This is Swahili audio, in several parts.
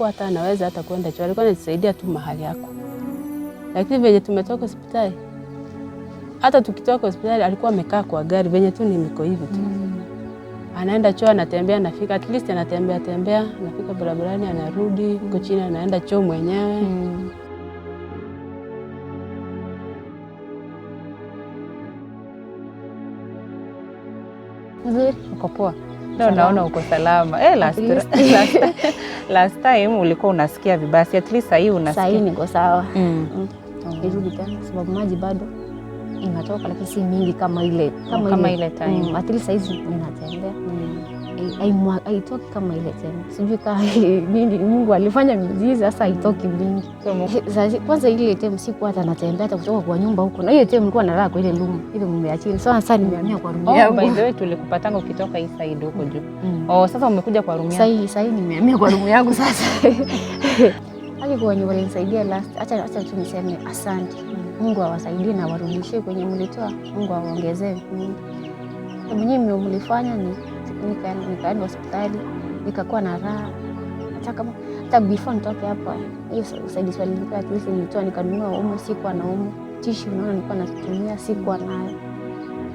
Hakuwa hata anaweza hata kwenda choo, alikuwa anajisaidia tu mahali yako. Lakini venye tumetoka hospitali, hata tukitoka hospitali alikuwa amekaa kwa gari venye tu nimeko hivi tu. Anaenda choo, anatembea, anafika, at least anatembea tembea, anafika barabarani, anarudi huko chini, anaenda choo mwenyewe. Mzuri. Uko poa? Leo naona uko salama. Eh, last time ulikuwa unasikia vibaya. At least sahii unasikia. Sahii niko sawa. Nirudi tena kwa sababu maji bado inatoka, lakini si mingi kama ile Kama ile time. At least saizi ninatembea. Haitoki kama ile tena, sijui kama nini Mungu alifanya miujiza, sasa haitoki mingi. Kwanza ile time sikuwa hata natembea hata kutoka kwa nyumba huko, na ile time nilikuwa nalala kwa ile room ya chini. Sasa nimehamia kwa room yangu. By the way tulikupatanga ukitoka hii side huko juu. Oh, sasa umekuja kwa room yako. Sasa nimehamia kwa room yangu sasa. Haki kwa wenye walinisaidia last, acha tu niseme asante. Mungu awasaidie na awarudishie kwenye mlitoa. Mungu awaongezee. Mwenyewe mlifanya ni nikaenda hospitali nikakuwa na raha. Hata before nitoke hapa, hiyo usaidizi walinipea, at least nilitoa nikanunua omo, sikuwa na omo. Tissue unaona nilikuwa natumia, sikuwa nayo.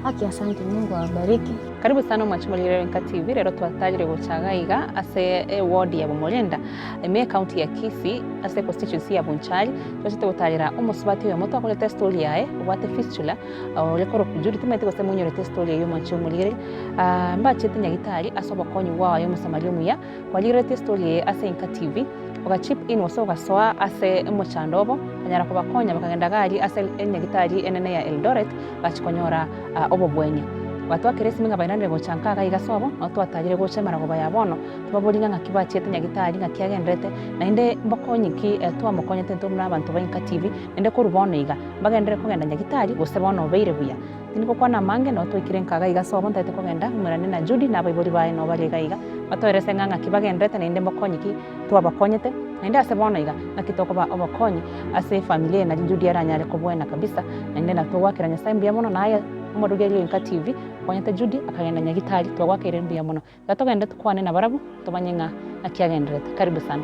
Haki, asante, Mungu awabariki. Karibu sana mwachimulire Nka TV. Rero twatagire guchaga iga ase ward ya Bomorenda ime county ya Kisii ase constituency ya Bonchari. Twachete gutarira omusubati oyo moto akorete story yae obwate fistula ore koro kujuri timaite gose munyorete story eyo mwachimulire mbachete nyagitari ase obokonyi bwayo omusamaria omuya kwalirete story eye ase Nka TV ogachip in wase ogasoa ase omochando obo banyara kobakonya bakagenda gari ase enyagitari enene ya Eldoret bachikonyora obobwenia. Batwakire siminga bainanire gochanka iga igasobo no twatagire gochemara goba ya bono tubaboringa ng'aki bachiete nyagitari ng'aki agenderete nainde mbokonyi ki twamokonyete ntomuna abantu ba Nka TV nainde koru bono iga bagendere kogenda nyagitari gose bono obeire buya tiniko kwana mange no twikire nkaga igasobo ntaete kogenda umerane na Judy na abaibori baye no bari iga iga batoerese ng'a ng'aki bagenderete nainde mbokonyi ki twabakonyete nainde ase bono iga ng'aki tokoba obokonyi ase familia na Judy aranyare kobwena kabisa nainde natogwakera Nyasaye mbuya mono naye omorugerio Nka TV konyete Judy akagenda nyagitari twagwakire mbuya mono gatogende tukwane na barabu tubanye ng'a ng'aki agenderete. Karibu sana.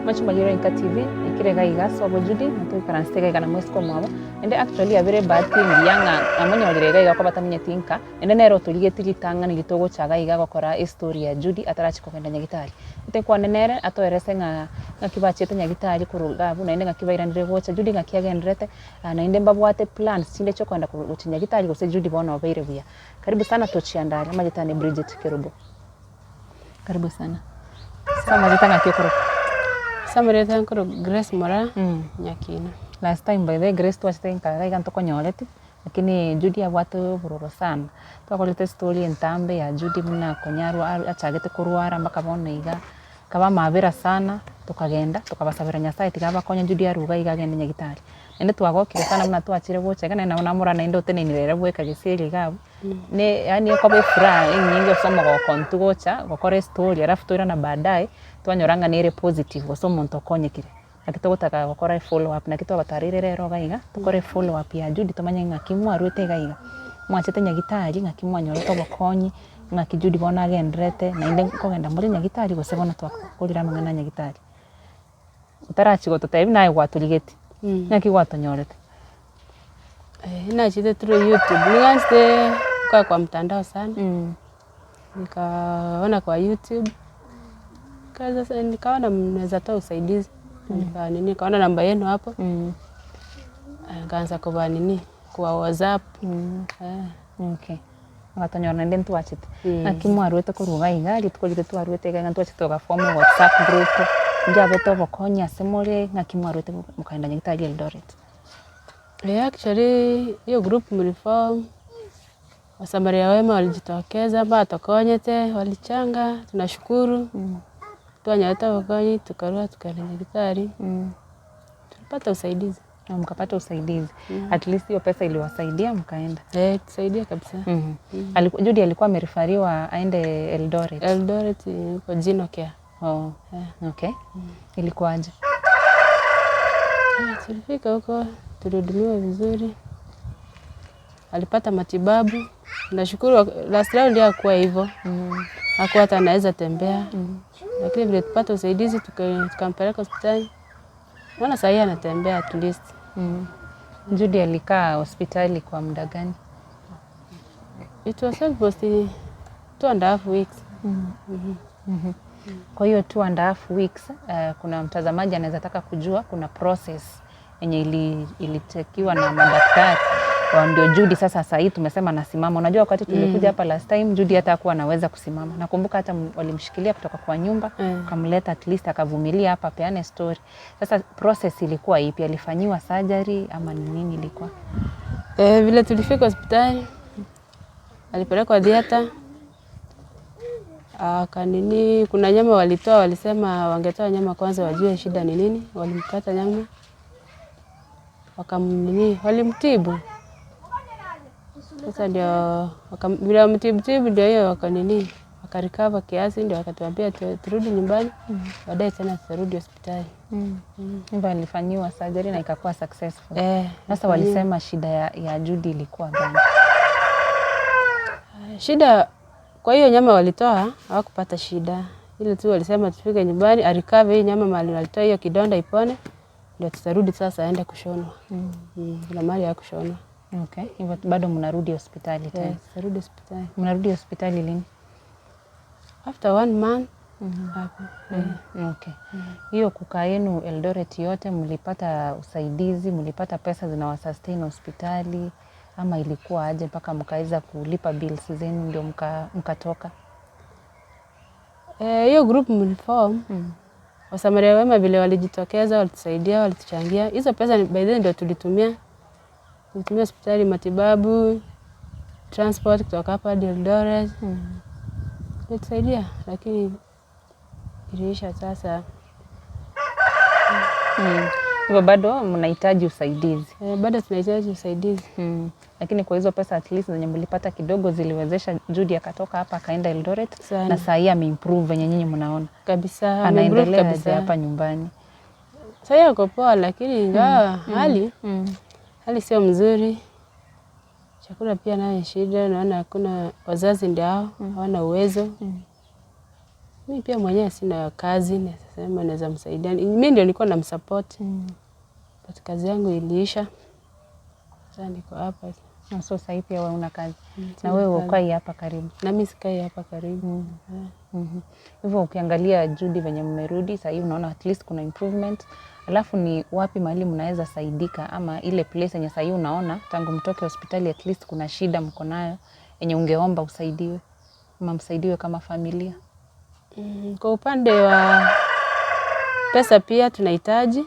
Macho Malira Nka TV Ikire gaiga sobo Judy natuikaranste gaiga na mwesiko mwabo ende actually abere bahati ngiyanga amonyorire gaiga ko batamenyete inka ende nero turigeti ritang'ani ritogocha gaiga gokora history ya Judy atarachi kogenda nyagitari itekwane nere atoerese ng'a ng'akibachete nyagitari kuruga abu naende ng'akibairanire gocha Judy ng'akiagenderete naende mbabwate plans chinde chokwenda gocha nyagitari gose Judy bono obeire buya. Karibu sana tochiandare majitane Bridget Kerubo. Karibu sana. Sama jitanga kiokoro. Samurete nkoro Grace Mora Nyakina. Last time by the Grace twachite nkaga iga ntokonyoreti lakini Judy abwate obororo sana. Twakorete story entambe ya Judy buna konyarwa achagete kurwara mpaka bono iga kaba mabera sana tukagenda tukabasabira Nyasaye tiga bakonya Judy aruga iga agende nyagitari. Ende twagokire sana buna twachire gocha iga naende namora naende otenenire bweka gesieri iga abwo. Ne yaani ekoba efuraha enyinge ase omogoko intwe gocha gokora estory alafu toirana baadaye twanyoranga nere positive gose omonto okonyekire. Naki togotaka gokora efollow up naki twabatarire rero iga iga tokore follow up ya Judy tomanye ng'aki mwarwete iga iga. Mwachete nyagitari ng'aki mwanyorete obokonyi ng'aki Judy bono agenderete naende nkogenda more nyagitari gose bono twakorire amang'ana a nyagitari. Otarachi gototebia naye gwatorigeti, ng'aki gwatonyorete. Nachete through YouTube niganchete kukaa kwa mtandao sana. Nikaona kwa YouTube kaza nikaona mnaweza toa usaidizi. Nikaona namba yenu hapo. Nikaanza kuba nini kwa WhatsApp. Okay. Agatonyora naende ntwachete. Naki mwarwete koruga iga rituko riria twarwete iga ntwachete togaform WhatsApp group njabete obokonyi ase more ng'aki mwarwete mokaenda nyagitari Eldoret. Actually hiyo group mliform Wasamaria wema walijitokeza batokonyete walichanga tunashukuru. Twanyarete obokonyi tukarua tukaenda nyagitari. Tulipata usaidizi. Na mkapata usaidizi. At least hiyo pesa iliwasaidia mkaenda. Tusaidia kabisa. Judy alikuwa amerifariwa aende Eldoret. Eldoret kwa Gino Care. Oh. Okay. Ilikuwaje? Tulifika huko tulihudumiwa vizuri. Alipata matibabu. Nashukuru last round hakuwa hivyo. Hakuwa hata anaweza tembea. Lakini vile tupata usaidizi tukampeleka hospitali. Naona sahii anatembea at least. Judy alikaa hospitali kwa muda gani? It was almost 2.5 weeks. Kwa hiyo 2.5 weeks, kuna mtazamaji anaweza taka kujua kuna process yenye ilitekiwa na madaktari. Ndio Judy sasa sasa hii tumesema anasimama. Unajua wakati tulikuja hapa last time Judy hata hakuwa anaweza kusimama. Nakumbuka hata walimshikilia kutoka kwa nyumba, wakamleta at least akavumilia hapa apeane story. Sasa process ilikuwa ipi? Alifanyiwa surgery ama ni nini ilikuwa? Vile tulifika hospitali alipelekwa theater. Kanini kuna nyama walitoa, walisema wangetoa nyama kwanza wajue shida ni nini. Walimkata nyama. Wakamnini, walimtibu. Sasa ndio vile wamtibu ndio hiyo wakanini, wakarecover kiasi ndio wakatuambia turudi nyumbani. Baadaye tena tutarudi hospitali. Hivyo alifanyiwa surgery na ikakuwa successful. Sasa walisema shida ya Judy ilikuwa gani? Shida kwa hiyo nyama walitoa hawakupata shida. Ile tu walisema tufike nyumbani arecover hii nyama mahali walitoa hiyo kidonda ipone ndio tutarudi sasa aende kushonwa. Kuna mahali ya kushonwa. Okay. Hivyo bado mnarudi hospitali tena? Yes, tutarudi hospitali. Mnarudi hospitali lini? After 1 month. Hapo. Okay. Hiyo kukaa yenu Eldoret yote mlipata usaidizi, mlipata pesa zinawasustain hospitali ama ilikuwa aje mpaka mkaweza kulipa bills zenu ndio mkatoka? Hiyo group mliform. Wasamaria wema vile walijitokeza, walitusaidia, walituchangia. Hizo pesa by then ndio tulitumia. Tulitumia hospitali, matibabu, transport kutoka hapa hadi Eldoret. Ilitusaidia lakini iliisha sasa. Hivyo bado mnahitaji usaidizi. Bado tunahitaji usaidizi. Lakini kwa hizo pesa at least zenye mlipata kidogo ziliwezesha Judy akatoka hapa akaenda Eldoret sana. Na saa hii ameimprove venye nyinyi mnaona. Kabisa, ameimprove Anaendelea aje kabisa. hapa nyumbani? Sasa yuko poa lakini ingawa hali sio mzuri. Chakula pia nayo shida, naona hakuna, wazazi ndio hao, hawana uwezo. Mi pia mwenyewe sina kazi, naweza sema naweza msaidia. Mi ndio nilikuwa namsupport. But kazi yangu iliisha. Sasa niko hapa. Na so sahii pia wewe una kazi na Sina wewe kazi. ukai hapa karibu. Na mi sikai hapa karibu. Hivyo ukiangalia Judy venye mmerudi sahii, unaona at least kuna improvement. Alafu ni wapi mahali mnaweza saidika, ama ile place yenye sahii unaona tangu mtoke hospitali at least kuna shida mko nayo yenye ungeomba usaidiwe ama msaidiwe kama familia? Kwa upande wa pesa pia tunahitaji.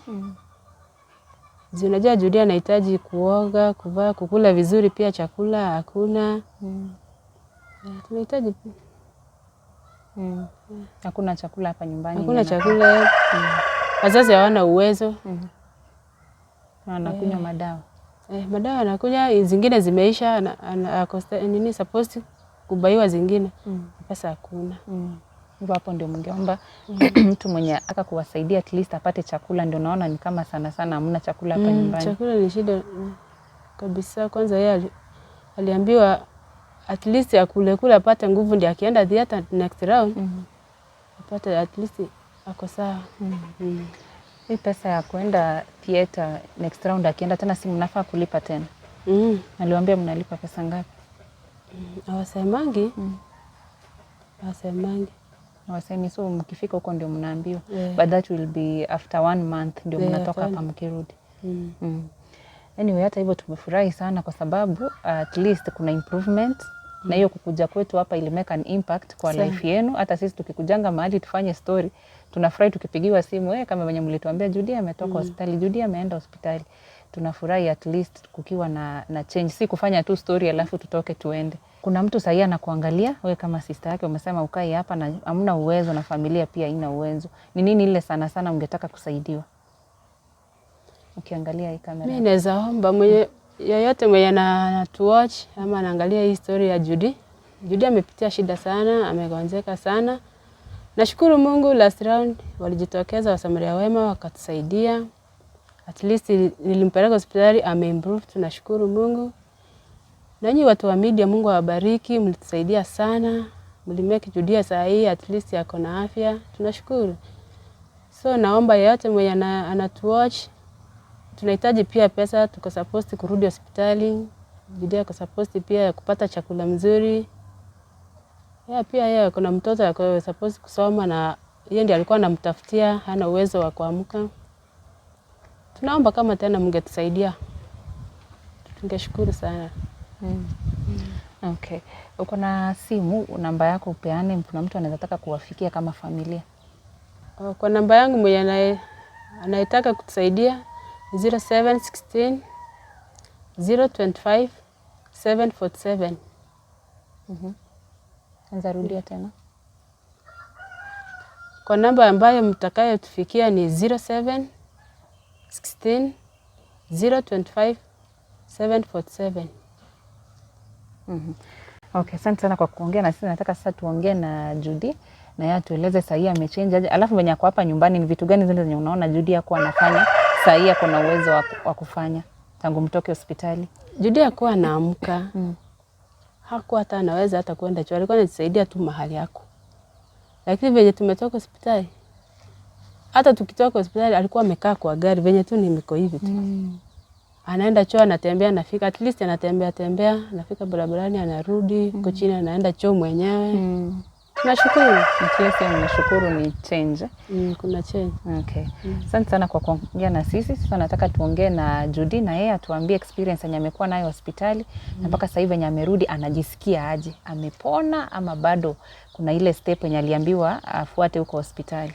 Unajua Judy anahitaji kuoga, kuvaa, kukula vizuri, pia chakula hakuna. Tunahitaji pia. Hakuna chakula hapa nyumbani? Hakuna yenye chakula. Wazazi hawana uwezo. Na wanakunywa madawa. Madawa anakunywa, zingine zimeisha, ako nini, supposed kubuyiwa zingine. Pesa hakuna. Hivyo hapo ndio mngeomba mtu mwenye aka kuwasaidia at least apate chakula. Ndio naona ni kama sana sana hamna chakula hapa nyumbani. Chakula ni shida kabisa. Kwanza yeye aliambiwa at least akule kule apate nguvu, ndio akienda theater next round apate at least ako sawa. Hii pesa ya kuenda theater next round akienda tena, si mnafaa kulipa tena? Aliwaambia mnalipa pesa ngapi? Hawasemangi. Hawasemangi. Wasemi, so mkifika huko ndio mnaambiwa? Yeah. But that will be after one month ndio Yeah, mnatoka after hapa mkirudi. Anyway, hata hivyo tumefurahi sana kwa sababu at least kuna improvement na hiyo kukuja kwetu hapa ili make an impact kwa Sana. life yenu. Hata sisi tukikujanga mahali tufanye story, tunafurahi tukipigiwa simu, kama venye mlituambia Judy ametoka hospitali, Judy ameenda hospitali. Tunafurahi at least kukiwa na change, si kufanya tu story alafu tutoke tuende. Kuna mtu sahii anakuangalia wewe kama sister yake, umesema ukai hapa na hamna uwezo na familia pia haina uwezo. Ni nini ile sana sana ungetaka kusaidiwa ukiangalia hii kamera? Mi naweza omba mwenye yoyote mwenye anatuwatch ama anaangalia hii story ya Judy. Judy amepitia shida sana, amegonjeka sana. Nashukuru Mungu last round walijitokeza Wasamaria wema wakatusaidia. At least nilimpeleka hospitali ameimprove, tunashukuru Mungu. Na nyinyi watu wa media, Mungu awabariki, mlitusaidia sana. Mlimake Judy saa hii at least ako na afya, tunashukuru. So naomba yeyote mwenye anatuwatch, tunahitaji pia pesa, tuko supposed kurudi hospitali. Judy ako supposed pia kupata chakula mzuri. Yeah, pia yeye kuna mtoto ako supposed kusoma na yeye ndiye alikuwa anamtafutia, hana uwezo wa kuamka. Tunaomba kama tena mngetusaidia, tungeshukuru sana. Okay. Uko na simu, namba yako upeane, kuna mtu anaweza taka kuwafikia kama familia. Oh, kwa namba yangu mwenye anayetaka kutusaidia ni 0716 025 747. Anza rudia tena. Kwa namba ambayo mtakayotufikia ni 07 16 025 747. Okay, asante sana kwa kuongea na sisi. Nataka sasa tuongee na Judy na yeye atueleze sahii amechange aje, alafu venye ako hapa nyumbani ni vitu gani zile zenye unaona Judy hakuwa anafanya sahii ako na uwezo wa kufanya tangu mtoke hospitali? Judy hakuwa anaamka. Hakuwa hata anaweza hata kwenda choo, alikuwa anajisaidia tu mahali yako. Lakini venye tumetoka hospitali, hata tukitoka hospitali alikuwa amekaa kwa gari venye tu nimeko hivi tu. Anaenda choo, anatembea, anafika at least anatembea tembea, anafika barabarani, anarudi huko chini, anaenda choo mwenyewe. Tunashukuru. At least mnashukuru ni change. Kuna change. Okay. Asante sana kwa kuongea na sisi. Sasa nataka tuongee na Judy na yeye atuambie experience yenye amekuwa nayo hospitali na mpaka sasa hivi venye amerudi anajisikia aje? Amepona ama bado kuna ile step yenye aliambiwa afuate huko hospitali?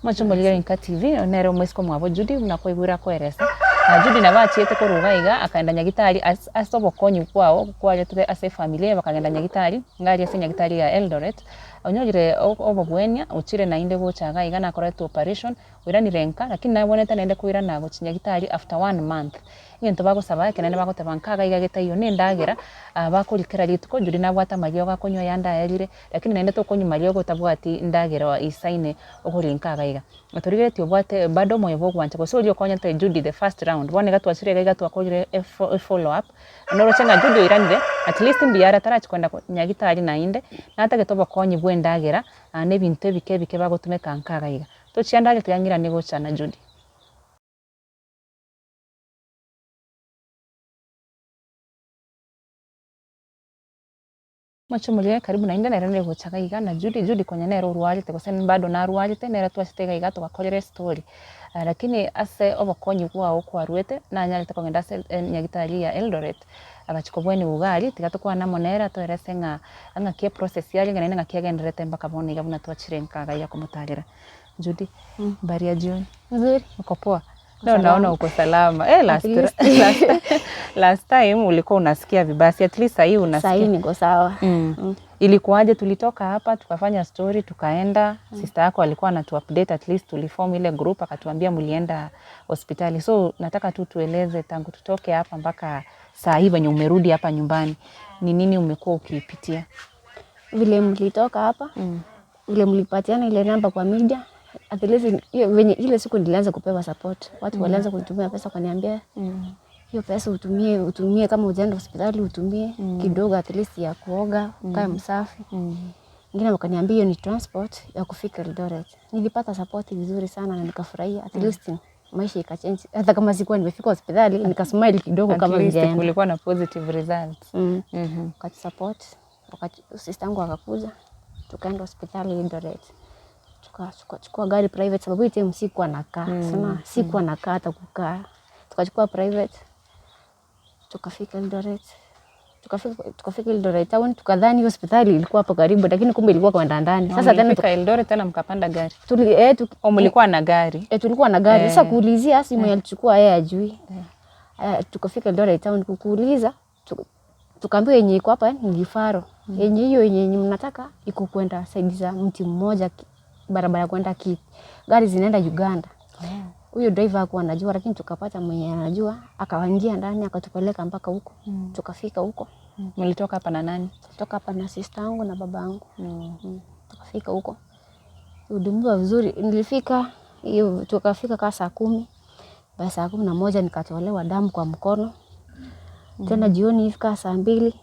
Mwachombo Nka TV nero mwesiko mwabo Judy mnakoigwira kweresa na Judy nabo achiete koruga iga akaenda nyagitari ase obokonyi kwao kwaretire ase familia bakagenda nyagitari ngari ase nyagitari ya Eldoret onyogire obobwenia uchire nainde gochaga iga nakoretwe operation wiranire nka, lakini nabonete naende kwirana gochi nyagitari after one month. Ng'ento bagosaba ekenene bagoteba nkaga iga getaiyo na endagera, bakorikera rituko Judy nabwate amariogo akonywa yande ayarire, lakini naende tokonywa mariogo otabwati ndagera isaine okoria nkaga iga. Torigeretie obwate bado omoyo bwa ogwancha gose oria okonyete Judy the first round, bono iga twachire iga iga twakorire efollow up, noroche ng'a Judy oiranire, at least mbuya are atarachi kogenda nyagitari naende, natagete obokonyi bwa endagera, na ebinto ebike ebike bagotumeka nkaga iga. Tochiandare tiga ng'irane gocha na Judy. Moche morie karibu naende nere negocha iga iga na Judy, Judy konya nere orwarete gose bado narwarete nere twachete iga iga togakorera estory. Lakini ase obokonyi bwao kwarwete, nanyarete kogenda ase nyagitari ya Eldoret, agachia kobweniwa iga aria, tiga tokwane amo nere atoerese ng'a ng'aki eprocess yarenge naende ng'aki agendererete mpaka bono iga buna twachire nka iga iga komotarera. Judy, habari ya jioni? Nzuri. Uko poa? Leo naona uko salama. Eh, last, least. last time ulikuwa unasikia vibaya. Si at least sahii unasikia. Sahii niko sawa. Ilikuwaje? Tulitoka hapa tukafanya story tukaenda. Sister yako alikuwa anatu update, at least tuliform ile group akatuambia mlienda hospitali. So nataka tu tueleze tangu tutoke hapa mpaka saa hii venye umerudi hapa nyumbani, ni nini umekuwa ukiipitia? Vile mlitoka hapa, vile mlipatiana ile namba kwa media, at least hiyo venye ile siku nilianza kupewa support. Watu walianza kunitumia pesa kuniambia hiyo pesa utumie, utumie kama hujaenda hospitali utumie kidogo at least ya kuoga, ukae msafi. Wengine wakaniambia hiyo ni transport ya kufika Eldoret. Nilipata support vizuri sana na nikafurahia at least maisha ikachange. Hata kama sikuwa nimefika hospitali nikasmile kidogo At kama least sijaenda. kulikuwa na positive results. Wakati support, wakati sister yangu akakuja, tukaenda hospitali Eldoret. Tukachukua gari private sababu hiyo time sikuwa nakaa. Sana sikuwa nakaa hata kukaa. Tukachukua private. Tukafika Eldoret. Tukafika Eldoret town, tukadhani hospitali ilikuwa hapo karibu lakini kumbe ilikuwa kwenda ndani. Sasa tena Mlifika Eldoret tena mkapanda gari. tuli, O, mlikuwa na gari? Tulikuwa na gari. Sasa kuulizia simu mwenye alichukua yeye ajui. Tukafika Eldoret town kukuuliza, tukaambiwa yenye iko hapa ni referral. Yenye hiyo yenye mnataka iko kwenda side za mti mmoja barabara kwenda gari zinaenda Uganda. Huyo driver hakuwa anajua, lakini tukapata mwenye anajua, akaingia ndani akatupeleka mpaka huko. Tukafika huko. Mlitoka hapa na nani? Tulitoka hapa na sister yangu na baba yangu. Tukafika huko. Hudumiwa vizuri. Nilifika hiyo tukafika kaa saa 10. Baada saa 11 nikatolewa damu kwa mkono. Tena jioni ifika saa 2.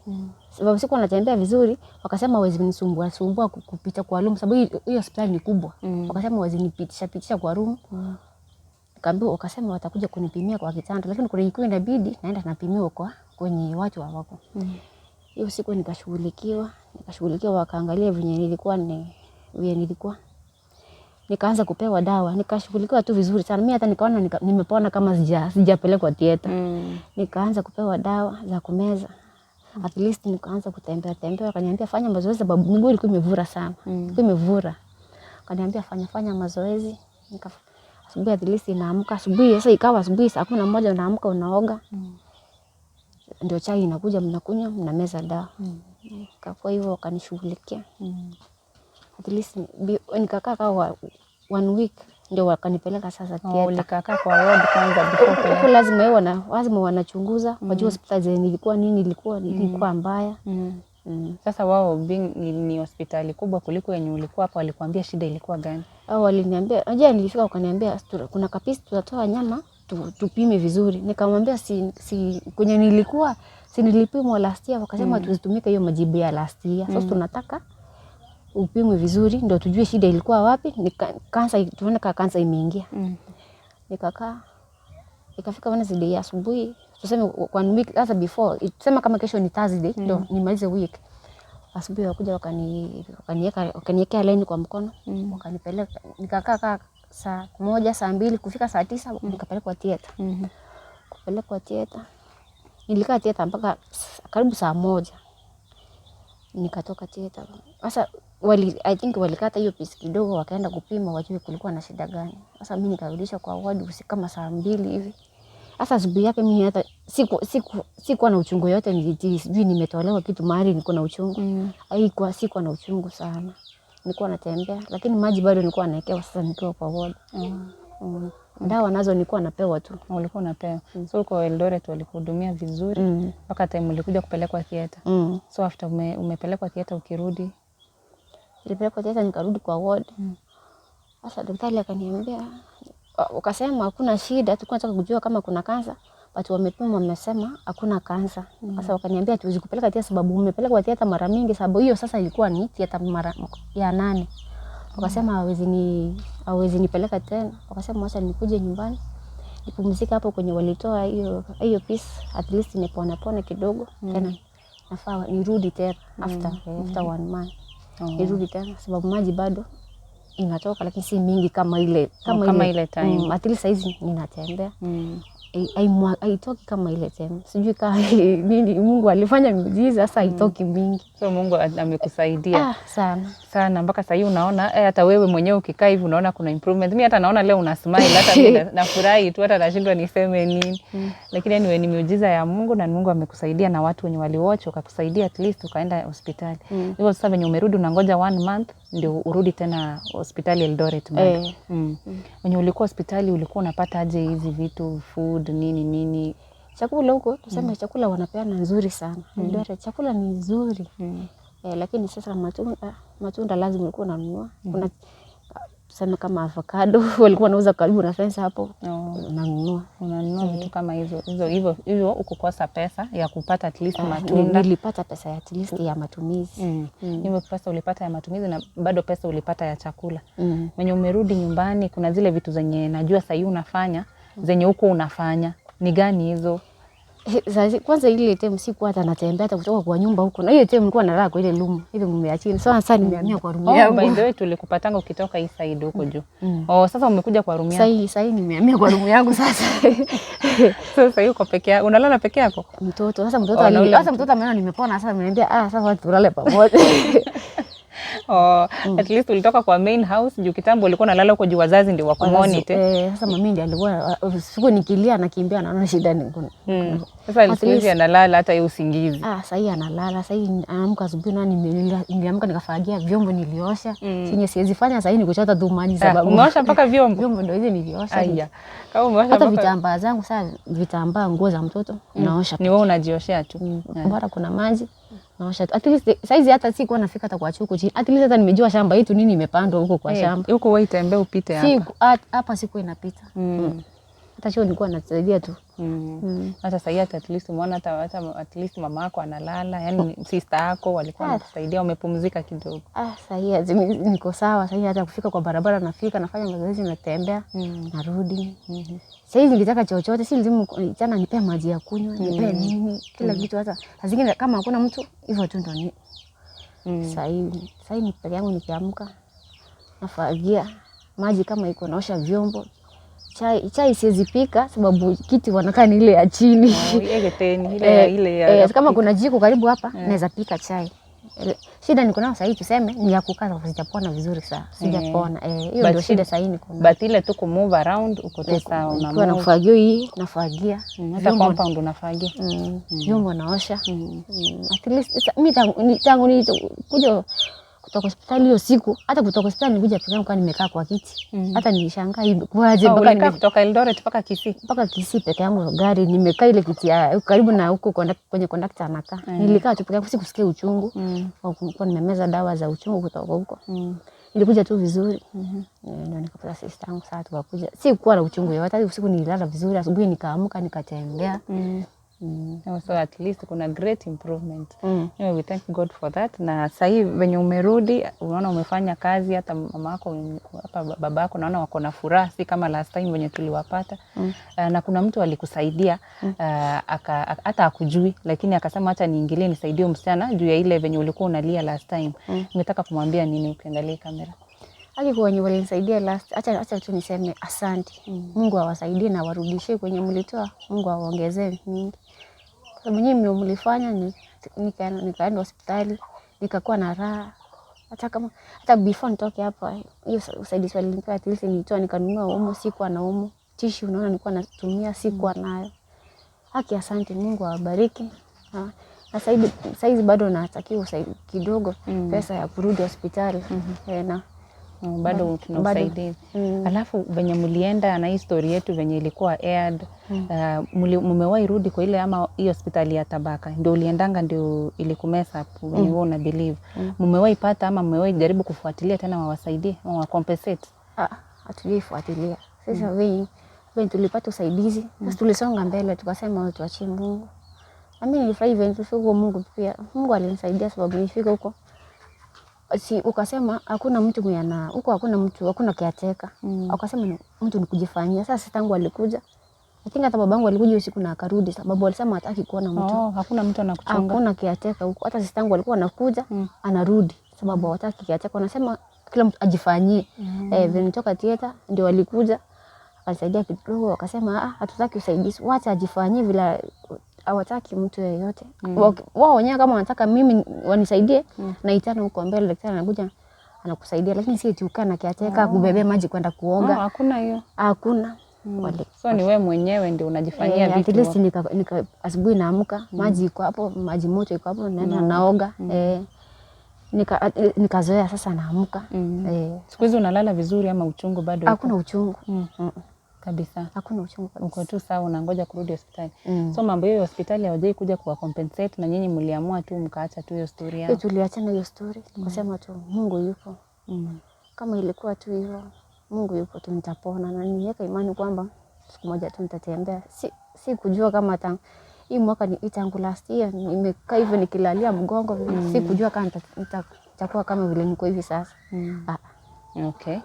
Sababu sikuwa natembea vizuri, wakasema hawezi nisumbua sumbua kupita kwa room sababu hiyo hospitali ni kubwa. Wakasema hawezi nipitisha pitisha kwa room. Nikaambiwa, wakasema watakuja kunipimia kwa kitanda, lakini kuna ilikuwa inabidi naenda napimiwa kwa kwenye watu hawako. Hiyo siku nikashughulikiwa, wakaangalia venye nilikuwa ni vile nilikuwa. Nikaanza kupewa dawa, nikashughulikiwa tu vizuri sana. Mimi hata nikaona nimepona kama sijapelekwa theater. Nikaanza kupewa dawa za kumeza. At least nikaanza kutembea tembea, wakaniambia fanya mazoezi sababu miguu ilikuwa imevura sana. Ilikuwa imevura. Wakaniambia fanya mazoezi. Nika asubuhi at least naamka asubuhi, sasa ikawa asubuhi saa 11 unaamka unaoga. Ndio chai inakuja mnakunywa mnameza dawa. Ikakuwa hivyo wakanishughulikia. At least nikakaa kaa 1 week ndio wakanipeleka sasa Oh, theater. ulikaa kwa ward kwanza before Huko upelekwe? lazima iwe lazima wanachunguza, wajue hospitali zenye nilikuwa nini ilikuwa mbaya. Sasa wao being ni hospitali kubwa kuliko yenye ulikuwa hapo, walikuambia shida ilikuwa gani? Au waliniambia, unajua nilifika wakaniambia kuna kapisi tutatoa nyama tupime vizuri. Nikamwambia si kwenye nilikuwa si nilipimwa last year, wakasema tusitumike hiyo majibu ya last year. Sasa tunataka upimwe vizuri ndio tujue shida ilikuwa wapi, kansa tuone kama kansa imeingia. Nikakaa ikafika Wednesday ya asubuhi, tuseme one week sasa before, tuseme kama kesho ni Thursday ndio nimalize week. Asubuhi wakuja wakaniwekea line kwa mkono, wakanipeleka, nikakaa kaa saa 1 saa 2 kufika saa 9 nikapelekwa theater. Kupelekwa theater. Nilikaa theater mpaka karibu saa 1. Nikatoka theater. Sasa I think walikata hiyo piece kidogo wakaenda kupima wajue kulikuwa na shida gani. Sasa mimi nikarudishwa kwa ward usiku kama saa 2 hivi. Sasa asubuhi yake mimi hata sikuwa na uchungu yote, sijui nimetolewa kitu mahali niko na uchungu. Haikuwa, sikuwa na uchungu sana. Nilikuwa natembea lakini maji bado nilikuwa naekewa sasa nikiwa kwa ward. Dawa nazo nilikuwa napewa tu. Ulikuwa unapewa. So uko Eldoret walikuhudumia vizuri mpaka time ulikuja kupelekwa theater. So after umepelekwa theater ukirudi? Nilipelekwa theater nikarudi kwa ward. Sasa daktari akaniambia, wakasema hakuna shida, tulikuwa tunataka kujua kama kuna kansa, but wamepima wamesema hakuna kansa. Sasa wakaniambia hatuwezi kupeleka theater sababu umepelekwa theater mara mingi, sababu hiyo sasa ilikuwa ni theater mara ya 8. Wakasema hawezi nipeleka tena. Wakasema wacha nikuje nyumbani nipumzike hapo kwenye walitoa hiyo piece, at least nipone pone kidogo. Tena nafaa nirudi tena after 1 month. Nirudi tena sababu maji bado inatoka, lakini si mingi kama ile kama ile time. At least saizi ninatembea. Haitoki kama ile time. Sijui kama nini Mungu alifanya miujiza, sasa haitoki mingi. So Mungu amekusaidia. Sana. Sana mpaka sasa hivi unaona hata wewe mwenyewe ukikaa hivi unaona kuna improvement. Mimi hata naona leo una smile, hata mimi nafurahi tu, hata nashindwa niseme nini. Lakini anyway ni miujiza ya Mungu na Mungu amekusaidia na watu wenye waliwatch wakakusaidia, at least ukaenda hospitali. Hivyo sasa venye umerudi unangoja 1 month ndio urudi tena hospitali Eldoret bado. Wenye ulikuwa hospitali ulikuwa unapata aje hizi vitu, food nini nini? Chakula huko tuseme chakula wanapeana nzuri sana. Eldoret chakula ni nzuri. Lakini sasa matunda lazima ulikuwa unanunua. Kuna tuseme kama avocado walikuwa wanauza karibu na fence hapo. Unanunua. Unanunua vitu kama hizo. Hizo hivyo hivyo ukukosa pesa ya kupata at least matunda. Nilipata pesa ya at least ya matumizi. Hivyo pesa ulipata ya matumizi na bado pesa ulipata ya chakula. Mwenye umerudi nyumbani kuna zile vitu zenye najua sasa hivi unafanya, zenye huko unafanya. Ni gani hizo? Sasa kwanza ile time sikuwa hata natembea hata kutoka kwa nyumba huko. Na hiyo time nilikuwa nalala kwa ile room, ile room ya chini. Sasa nimehamia kwa room yangu. By the way tulikupatanga ukitoka hii side huko juu. Sasa umekuja kwa room yako. Sasa nimehamia kwa room yangu sasa. Sasa yuko peke yako. Unalala peke yako? Mtoto. Sasa mtoto sasa mtoto ameona nimepona, sasa ameniambia sasa watu tulale pamoja. At least ulitoka kwa main house juu kitambo ulikuwa unalala huko juu wazazi ndio wakumonitor. Sasa mami ndiye alikuwa siku nikilia nakimbia naona shida ni kuna. Sasa siku hizi analala hata hiyo usingizi. Sasa hii analala, sasa hii anaamka asubuhi na niliamka nikafagia vyombo niliosha. Chenye siwezi fanya sasa hii ni kuchota tu maji sababu. Umeosha mpaka vyombo? Vyombo ndio hizi niliosha. Aya. Kama umeosha hata vitambaa zangu sasa, vitambaa nguo za mtoto naosha. Ni wewe unajioshea tu. Bora kuna maji. Naosha. At least saizi hata sikuwa nafika hata kwa chuku chini. At least hata nimejua shamba yetu nini imepandwa huko kwa shamba. Huko wewe itembea upite hapa. Hapa siku inapita. Hata sio nilikuwa nasaidia tu. Hata sasa hata at least umeona hata at least mama yako analala, yani sister yako walikuwa wanakusaidia, umepumzika kidogo. Sasa niko sawa. Sasa hata kufika kwa barabara nafika, nafanya mazoezi, natembea, narudi. Sasa nilitaka chochote, si lazima jana nipe maji ya kunywa, nipe nini, kila kitu hata saa zingine kama hakuna mtu hivyo tu ndo ni. Sasa ni peke yangu nikiamka nafagia maji kama iko, naosha vyombo. Chai siwezi pika sababu kiti wanakaa ni ile ya chini. Ile teni, ile ya kama kuna jiko karibu hapa naweza pika chai. Shida niko nayo sasa tuseme ni ya kukaa, sijapona vizuri sana. Sijapona. Hiyo ndio shida sasa niko nayo. But ile tu ku move around uko tu sawa, una move. Nafagia hii, nafagia. Hata compound unafagia. Vyombo naosha. At least mimi tangu nikuja kutoka hospitali hiyo siku, hata kutoka hospitali nilikuja peke yangu kwa nimekaa kwa kiti. Hata nilishangaa imekuwaje mpaka nimekaa kutoka Eldoret mpaka Kisii. Mpaka Kisii peke yangu gari nimekaa ile kiti ya karibu na huko kwenye conductor anakaa. Nilikaa tu peke yangu, sikusikia uchungu. Kwa nimemeza dawa za uchungu kutoka huko. Nilikuja tu vizuri. Ndio nikapata sister yangu saa tukakuja. Sikuwa na uchungu yoyote, hata usiku nililala vizuri, asubuhi nikaamka nikatembea. So at least kuna great improvement. Anyway, we thank God for that. Na sasa hivi venye umerudi unaona umefanya kazi, hata mama yako hapa baba yako naona wako na furaha, si kama last time venye tuliwapata. Na kuna mtu alikusaidia hata hakujui, lakini akasema acha niingilie nisaidie msichana juu ya ile venye ulikuwa unalia last time. Ungetaka kumwambia nini ukiangalia kamera? Haki kwa wenye walinisaidia last, acha tu niseme asante. Mungu awasaidie na warudishie kwenye mlitoa. Mungu awaongezee mingi. Sababu nyinyi ndio mlifanya nikaenda hospitali nikakuwa na raha. Hata kama hata before nitoke hapa, hiyo usaidizi walinipa at least nilitoa nikanunua omo, sikuwa na omo. Tissue unaona nilikuwa natumia sikuwa nayo. Haki asante, Mungu awabariki. Na saizi bado natakiwa usaidizi kidogo, pesa ya kurudi hospitali. Na Bado tuna Bado. Usaidizi. Alafu venye mlienda na hii story yetu venye ilikuwa aired, mumewahi rudi kwa ile ama hiyo hospitali ya Tabaka ndio uliendanga ndio ilikumess up venye wewe una believe? Mumewahi pata ama mumewahi jaribu kufuatilia tena wawasaidie ama wa compensate? Ah, hatujaifuatilia sasa. Venye tulipata usaidizi sasa, tulisonga mbele, tukasema tuachie Mungu. Na mimi nilifurahi venye tulifika huko. Mungu pia, Mungu alinisaidia sababu nilifika huko, si ukasema hakuna mtu mwenye ana huko, hakuna mtu, hakuna caretaker. Akasema ni mtu ni kujifanyia. Sasa tangu alikuja, I think hata babangu alikuja usiku na akarudi, sababu alisema hataki kuona mtu. Oh, hakuna mtu anakuchunga. Hakuna caretaker huko. Hata sistangu alikuwa anakuja, anarudi, sababu hawataki caretaker, wanasema kila mtu ajifanyie. Eh, vile nitoka theater ndio walikuja akanisaidia kidogo, wakasema, "Ah, hatutaki usaidizi, wacha ajifanyie," vile hawataki mtu yeyote. Wao wenyewe kama wanataka mimi wanisaidie, naitana huko mbele, daktari anakuja anakusaidia, lakini si eti ukaa na caretaker kubebea maji kwenda Oh, kuoga. Hakuna hiyo. Hakuna. So ni wewe mwenyewe ndio unajifanyia Eh, at vitu. least nika asubuhi naamka, maji iko hapo, maji moto iko hapo, naenda naoga. Eh, nikazoea sasa naamka. Eh, Siku hizi unalala vizuri ama uchungu bado iko? Hakuna uchungu. Kabisa. Hakuna uchungu kabisa. Uko tu sawa, unangoja kurudi hospitali. Mm. So mambo hiyo ya hospitali hawajai kuja kuwa compensate na nyinyi mliamua tu mkaacha tu hiyo story Hiyo yao? tuliachana hiyo story, tukasema tu Mungu yupo. Kama ilikuwa tu hivyo, Mungu yupo tu, nitapona, na niweka imani kwamba siku moja tu nitatembea. Si kujua kama hii mwaka ni tangu last year nimekaa hivyo nikilalia mgongo, si kujua kama nitakuwa kama vile niko hivi sasa. Ah. Okay.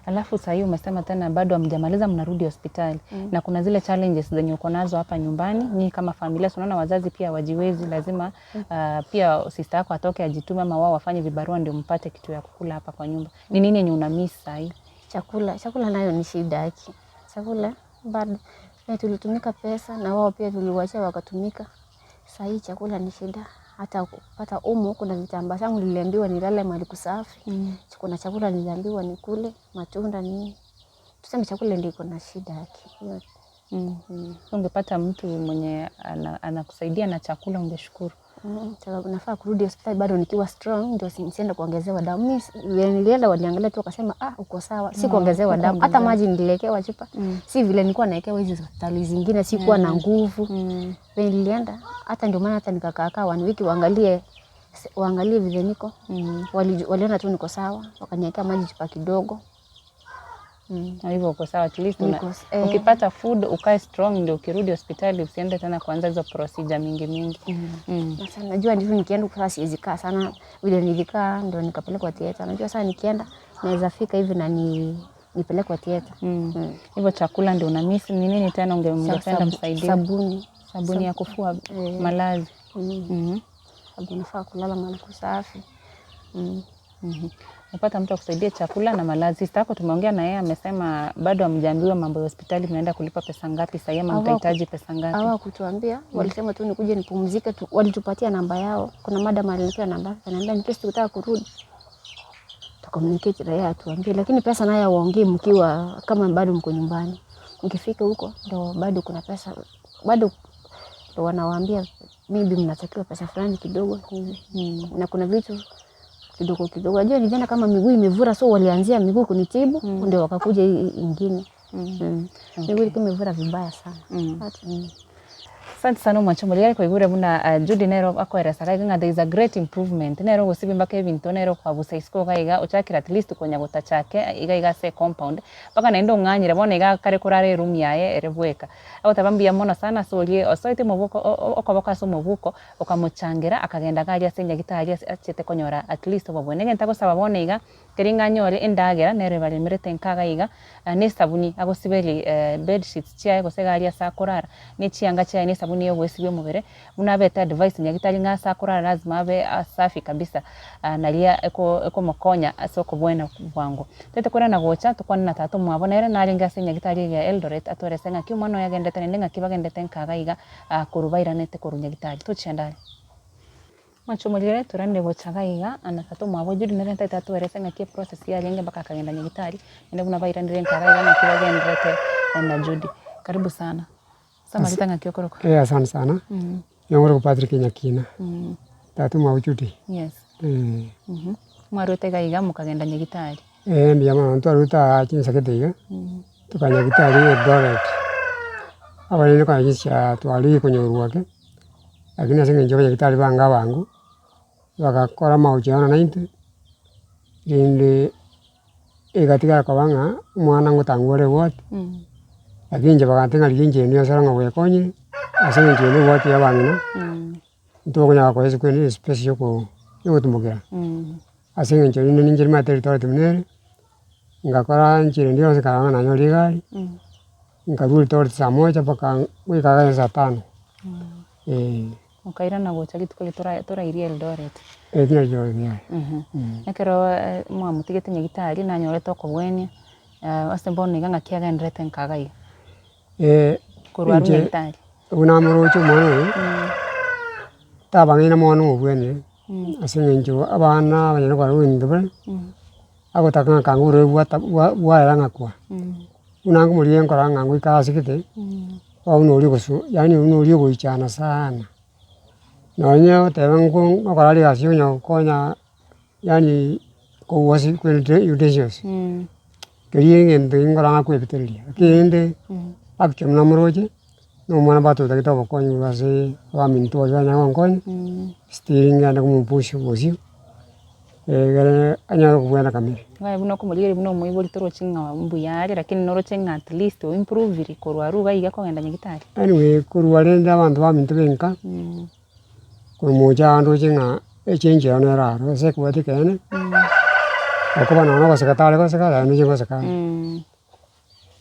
Alafu saa hii umesema tena bado hamjamaliza, mnarudi hospitali na kuna zile challenges zenye uko nazo hapa nyumbani, nyinyi kama familia. Si unaona wazazi pia wajiwezi, lazima pia sister yako atoke ajitume ama wao wafanye vibarua ndio mpate kitu ya kukula hapa kwa nyumba. Ni nini yenye una miss saa hii? Chakula nayo ni shida yake. Chakula bado na tulitumika pesa na wao pia tuliwachia wakatumika. Saa hii chakula ni shida, hata kupata umu. Kuna vitambaa zangu niliambiwa nilale mahali kusafi. Kuna chakula niliambiwa nikule matunda nini. Tuseme chakula ndio iko na shida yake hiyo. Ungepata mtu mwenye anakusaidia na chakula ungeshukuru. Sababu nafaa kurudi hospitali bado nikiwa strong ndio nisiende kuongezewa damu. Mimi vile nilienda waliangalia tu wakasema, "Ah, uko sawa." Si kuongezewa damu. Hata maji niliwekewa chupa. Si vile nilikuwa nawekewa hizi hospitali zingine, sikuwa na nguvu. Vile nilienda hata ndio maana hata nikakaa kaa one week waangalie vile niko. Waliona tu niko sawa, wakaniwekea maji chupa kidogo. Na hivyo uko sawa at least Niko. Ukipata food ukae strong ndio ukirudi hospitali usiende tena kuanza hizo procedure mingi mingi. Sasa najua ndivyo nikienda huko sasa siwezi kaa sana vile nilikaa ndio nikapelekwa theater. Najua sasa nikienda naweza fika hivi na nipelekwa theater. Hivyo chakula ndio una miss. Ni nini tena ungependa msaidie? Sabuni. Sabuni ya kufua, Eh. malazi. Sababu nafaa kulala mahali kusafi. Napata mtu akusaidia chakula na malazi. Sister yako tumeongea na yeye, amesema bado hamjaambiwa mambo ya hospitali, mnaenda kulipa pesa ngapi sahii ama mtahitaji pesa ngapi? Hawakutuambia, walisema tu nikuje nipumzike tu, walitupatia namba yao. Kuna madam alinipea namba yake, akaniambia in case tukitaka kurudi tucommunicate na yeye atuambie, lakini pesa nayo hawaongei mkiwa kama bado mko nyumbani. Mkifika huko ndo bado kuna pesa, bado ndo wanawaambia maybe mnatakiwa pesa fulani kidogo hivi. Na kuna vitu kidogo kidogo. Najua nilienda kama miguu imevura, so walianzia miguu kunitibu ndio wakakuja hii ingine. Miguu ilikuwa imevura vibaya sana. Asante sana mwacho muligari kwaigure buna Judy nero akoeresa ng'a there is a great improvement nero gusibi mpaka ebinto nero kwabusa isiko gaiga ochakira at least konya gotachake iga iga ase compound mpaka naende ong'anyire bono iga kare korara eroom yaye ere bweka agoteba mbuya mono sana ase orie osoete omobuko okoboko ase omobuko okamochangera akagenda garia ase nyagitari achete konyora at least obobwene egento agosaba bono iga keri ng'anyore endagera nero ebaremerete nkaga iga na esabuni agosiberi bed sheets chiaye gose garia ase akorara na echianga chiaye na esabuni ya ogwesibia omobere buna abete advice nyagitari ng'a ase akorara lazima abe asafi kabisa naria ekomokonya ase okobwena bwango tete korana gocha tokwane na tata omwabo nere narenge ase nyagitari eye ya Eldoret atwerese ng'aki omwana oyo agendete naende ng'aki bagendete nkaga iga korwa bairanete korwa nyagitari tochiendare. Mwachomorire turanire gochaga iga ana tata omwabo Judy nere ntaete atwerese ng'aki eprocess yarenge mpaka akagenda nyagitari naende buna bairanire nkaga iga ng'aki bagenderete na Judy. Karibu sana. Samarita ng'aki okorokwa? Eh, asante sana. Nyongoro Patrick Nyakina. Tatu mwa Judy. Yes. Mwarwete iga iga mukagenda nyagitari. Mbuya mono ntwarwete aa chinsakete iga, tokanyagitari Eldoret. Abanene konya chinsa twarire konyorwa ake, lakini ase eng'encho abanyagitari bange abango, bagakora amahojiano naintwe, rende egatigara koba ng'a omwana ngotangwa ore eward, lakini inche bagantebia ng'a rigia enchera ende yonsi ore ng'a bwekonyire, ase eng'encho eye na eward ya abang'ina, ntokonyara koa esiko ende espace ya oko ya ogotumokera. Ase eng'encho rende ninche nimanyete Eldoret buna ere, ngakora enchera ende yonsi nkarora ng'a nanyora egari, nkarwa Eldoret saa moja mpaka goika iga saa tano, eh. Okairana gocha rituko riria torairie Eldoret. Erio nario yaya. Ekero mwamotigete nyagitari nanyorete okobwenia, ase bono iga ng'aki agenderete nkaga iga? Korwa arwo Inche nyagitari. buna namoroche omwana oyo, tabang'aina mono mobwenire, ase eng'encho abana abanyene kwarora ebinto bare, agotaka ng'a kanga ore bwata bwa bwaera ng'akwa. Buna nkomorigia nkorora ng'a ngoika ase gete, bono buna oria ogosu yaani buna oria ogoichana sana. Nonye ogoteba nko ngokora egasi onya gokonya yaani kowash utensils, keria egento nkorora ng'a akoebetereria, lakini rende actually namoroche, na omwana bado otagete obokonyi korwa ase abaminto baria banyare gonkonya, still ngende komopush bosio, egere anyare kobwena kamiri. Naye buna okomorigereria buna omoibori torochi ng'a mbuya are lakini noroche ng'a at least o improvire korwa arwo iga iga kogenda nyagetari. Anyway, korwa rende abanto baminto benka, korwa mocha aa ndoche ng'a echange yao nere aro ase ekobwatia ekeene, okoba nonya goseka tare goseka yaani ndoche goseka are.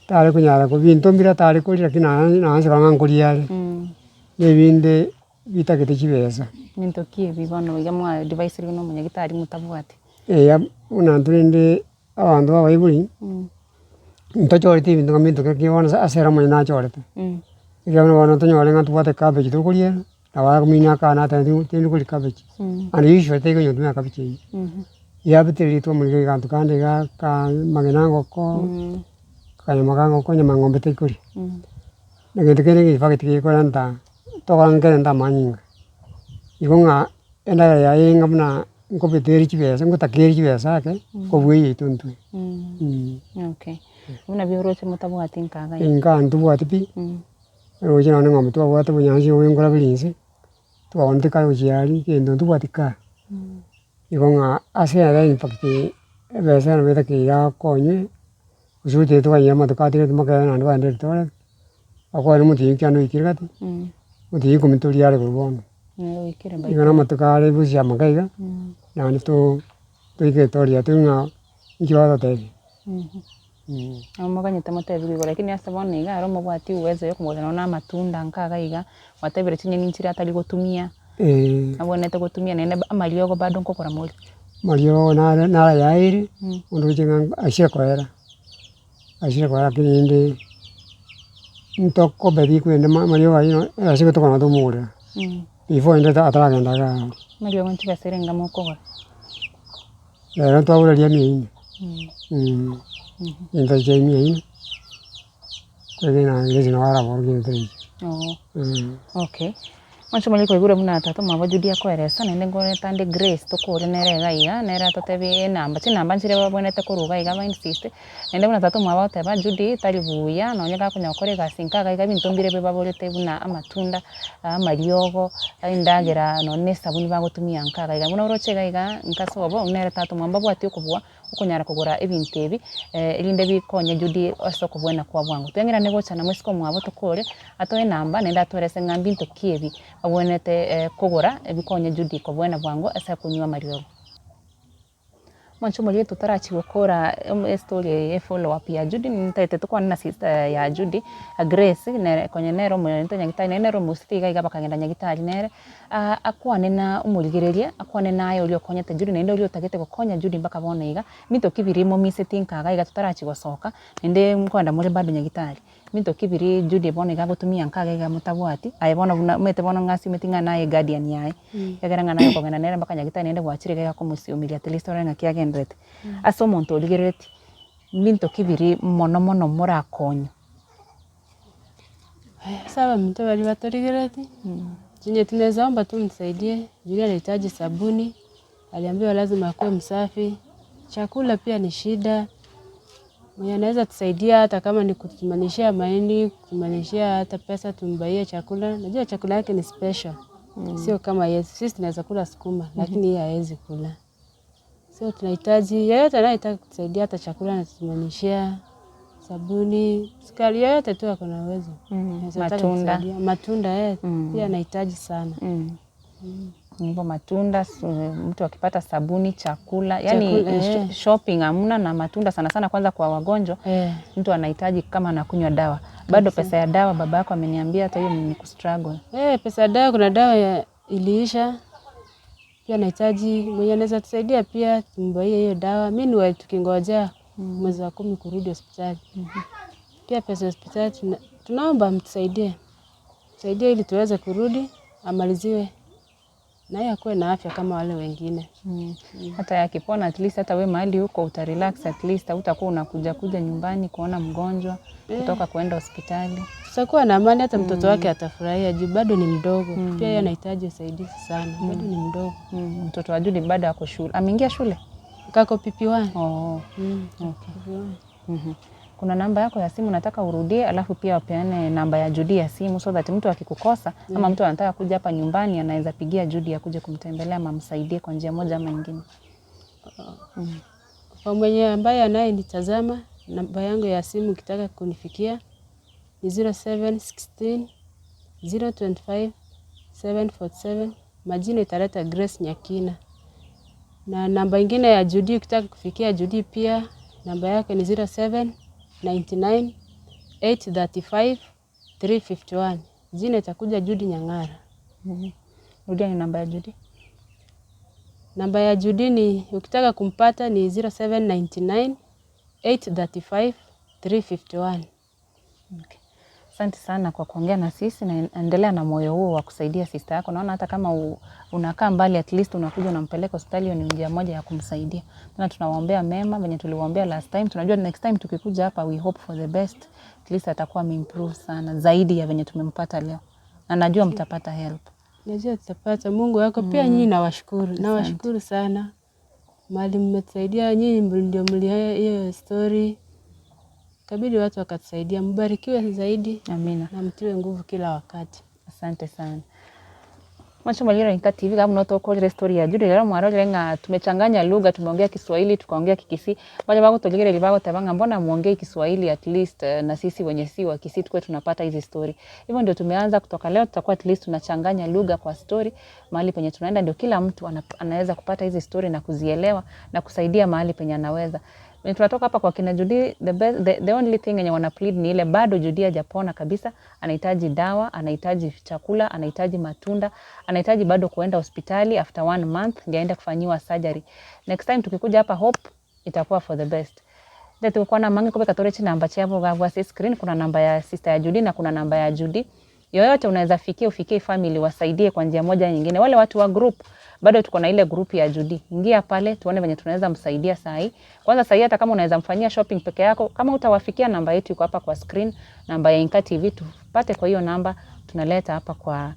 Tare konyara ko binto mbire atare koria lakini nonya nonya nse ng'a nkoria are, na ebinde bitagete chibesa. Binto ki ebi bono iga mwa advice na omonyagitari motabwati? Eya buna intwe rende abanto ba abaibori, ntochoreti ebinto ng'a binto ki bono ase ere omonyene nachorete. Ekiagera bono tonyore ng'a ntobwate cabbage tokoria, nabo akomina akane atebe tindi koria cabbage, and usually tari konya gotumia cabbage eywo. Yabetereria twamorigia egento kande iga ka amagena a engoko, akanyama ka engoko enyama ya eng'ombe tari koria. Na egento kende in fact gekorenta tokora nkerenta amanyinga, igo ng'a endagera yaye enga buna nkobeteria chibesa ngotakeria chibesa ake, kobua eyaito intwe. Okay, buna bioroche motabwati nkaga iga. Inga ntobwati pi, roche nonye na eng'ombe twabwate obonyansi obo nkoraberia inse, twaonte kare gochia aria egento ntobwati kaa. Igo ng'a ase ere in fact ebesa nabo etakeire akonywe, gose gochia tokanyora amatuko atigarete makere naende bagende Eldoret, bakwane omotienyi kianda oikire gati, omotienyi ikomi toria are korwa bono. Igo na amatuko are gochia amaka iga, naende to toike Eldoret ng'a inki bagototebia. Nabo moganyete motebiwe igoro, lakini ase bono iga aro mobwati uwezo ya okomogorera nonye na amatunda nka iga iga, mwatebire chinyeni nchire atari gotumia, abwenerete gotumia naende amariogo bado nkogora more. Amariogo nare narayaeire, ondoche ng'a asire koera, asire koera lakini rende ntokoberi korende amariogo aywo ase tokonyora tomogorera, before rende ataragenda iga aria. Amariogo nchibesa ere enga mokogora? Rero twaboreria mia inye, egento chia mia inye, kwegena gese nabo araborokie egento ekio. Okay. Mwanche omanye koigure buna tata omwabo Judy akoeresa naende nkoreta nde Grace tokore nere iga iga, nere atotebie enamba, chinamba nchire babwenerete korwa iga iga ba insist, naende buna tata omwabo agoteba Judy tari buya nonye gakonya gokora egasi nka iga iga ebinto mbire bibaborete buna amatunda, amariogo, endagera nonye na esabuni bagotumia nka iga iga. Buna oroche iga iga nka sobo nere tata omwabo mbabwati okobua okonyara kogora ebinto ebi, erinde bikonye Judy ase okobwena kwa bwango. Tweng'erane gocha na moiseke omwabo tokore, atoe enamba naende atoerese ng'a mbinto ki ebi abwenerete kogora ebikonye Judy kobwena bwango ase akonywa amariogo. Mwanche omoria totarachia gokora estory eye efollow up ya Judy, ntaete tokwane na sister ya Judy, Grace nere konya nere omonto nyagitari naende nere omositi iga iga bakagenda nyagitari nere, akwane na omorigereria, akwane naye oria okonyete Judy naende oria otagete gokonya Judy mpaka bono iga, binto ki biria momiseti nka iga iga totarachia gosoka, naende nkoenda more bado nyagitari. Binto ki biria Judy bono iga agotumia nka iga iga motabwati, aye bono buna omanyete bono ng'a asumeti ng'a naye eguardian yaye, ekiagera ng'a naye okogenda nere mpaka nyagitari naende gwachire iga igakomosiomeria at least orore ng'aki agendererete. Ase omonto origerereti, mbinto ki biria mono mono morakonywe? Ase abaminto baria batorigereti, chinye tunaweza omba tu mtusaidie, yule anahitaji sabuni, aliambiwa lazima akuwe msafi. Chakula pia ni shida. Mwenye anaweza tusaidia hata kama ni kutumanishia mahindi, kutumanishia hata pesa tumbaie chakula. Najua chakula yake ni special. Sio kama yetu. Sisi tunaweza kula sukuma, lakini yeye hawezi kula. So tunahitaji yeyote anayetaka kutusaidia hata chakula anatumanishia, sabuni, sukari, yeyote tu ako na uwezo. Anaweza taka Matunda. kutusaidia. Matunda pia anahitaji sana. Hivyo matunda, mtu akipata sabuni, chakula, yani Chakula, eh. shopping hamna, na matunda sana sana, kwanza kwa wagonjwa mtu anahitaji kama anakunywa dawa. Bado pesa ya dawa baba yako ameniambia hata hiyo ni kustruggle. Pesa ya dawa, kuna dawa ya iliisha. Pia nahitaji mwenye anaweza tusaidia pia tumbaie hiyo dawa. Mimi tukingojea mwezi wa 10 kurudi hospitali. Pia pesa ya hospitali tunaomba mtusaidie. Tusaidie ili tuweze kurudi, amaliziwe na yeye akuwe na afya kama wale wengine. Hata yakipona at least hata we mahali huko utarelax at least, hautakuwa unakuja kuja nyumbani kuona mgonjwa kutoka kuenda hospitali. Tutakuwa na amani, hata mtoto wake atafurahia juu bado ni mdogo. Pia yeye anahitaji usaidizi sana, bado ni mdogo. Mtoto wa Judy bado ako shule. Ameingia shule? Kako PP1. Oh. Okay. PP1. Kuna namba yako ya simu nataka urudie, alafu pia wapeane namba ya Judy ya simu so that mtu akikukosa ama mtu anataka kuja hapa nyumbani anaweza pigia Judy akuje kumtembelea ama amsaidie kwa njia moja ama nyingine. Kwa mwenye ambaye anayenitazama, namba yangu ya simu ukitaka kunifikia ni 0716 025 747. Majina italeta Grace Nyakina. Na namba ingine ya Judy ukitaka kufikia Judy pia namba yake ni 0799 835 351. Jina itakuja Judy Nyang'ara. Rudia ni namba ya Judy. Namba ya Judy ni ukitaka kumpata ni 0799 835 351. Okay. Asante sana kwa kuongea na sisi na endelea na moyo huo wa kusaidia sister yako. Naona hata kama unakaa mbali at least unakuja unampeleka hospitali, hiyo ni njia moja ya kumsaidia. Tena tunawaombea mema venye tuliwaombea last time. Tunajua next time tukikuja hapa we hope for the best. At least atakuwa ameimprove sana zaidi ya venye tumempata leo. Na najua mtapata help. Najua tutapata. Mungu wako pia nyinyi nawashukuru. Nawashukuru sana. Mali mmetusaidia nyinyi ndio mlia hiyo story. Kabidi watu wakatusaidia. Mbarikiwe zaidi. Amina. Na mtiwe nguvu kila wakati. Asante sana. Macho Maliro Inka TV kama mnoto story ya Judy leo mwarole nga tumechanganya lugha, tumeongea Kiswahili, tukaongea Kikisii. Baada bako toligere libago tabanga mbona muongee Kiswahili at least na sisi wenye si wa Kisii tukue tunapata hizi story. Hivyo ndio tumeanza kutoka leo, tutakuwa at least tunachanganya lugha kwa story mahali penye tunaenda, ndio kila mtu anaweza kupata hizi story na kuzielewa na kusaidia mahali penye anaweza. Tunatoka hapa kwa kina Judy, the only thing yenye wana plead ni ile bado Judy hajapona kabisa, anahitaji dawa, anahitaji chakula, anahitaji matunda, anahitaji bado kuenda hospitali after 1 month ndio aende kufanyiwa surgery. Next time tukikuja hapa hope itakuwa for the best. Ndio tulikuwa na mangi kubeka tore namba chavo gavwa si screen, kuna namba ya sister ya Judy na kuna namba ya Judy. Yoyote unaweza fikia, ufikie family wasaidie kwa njia moja nyingine. Wale watu wa group bado tuko na ile group ya Judy. Ingia pale tuone venye tunaweza msaidia saa hii. Kwanza saa hii hata kama unaweza mfanyia shopping peke yako, kama utawafikia namba yetu iko hapa kwa screen, namba ya Inka TV tupate kwa hiyo namba, tunaleta hapa kwa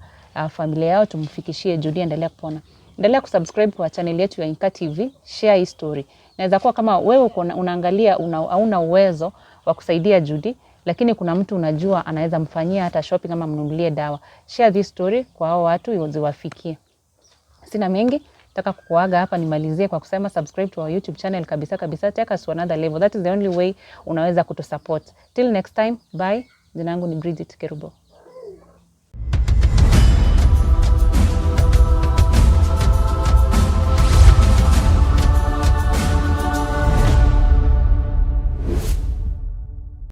familia yao tumfikishie Judy endelea kupona. Endelea kusubscribe kwa channel yetu ya Inka TV, share hii story. Inaweza kuwa kama wewe uko unaangalia hauna uwezo wa kusaidia Judy, lakini kuna mtu unajua anaweza mfanyia hata shopping ama mnunulie dawa. Share this story kwa hao watu ziwafikie. Sina mengi, nataka kukuaga hapa nimalizie kwa kusema subscribe to our YouTube channel kabisa kabisa, take us to another level. That is the only way unaweza kutusupport. Till next time, bye. Jina langu ni Bridget Kerubo.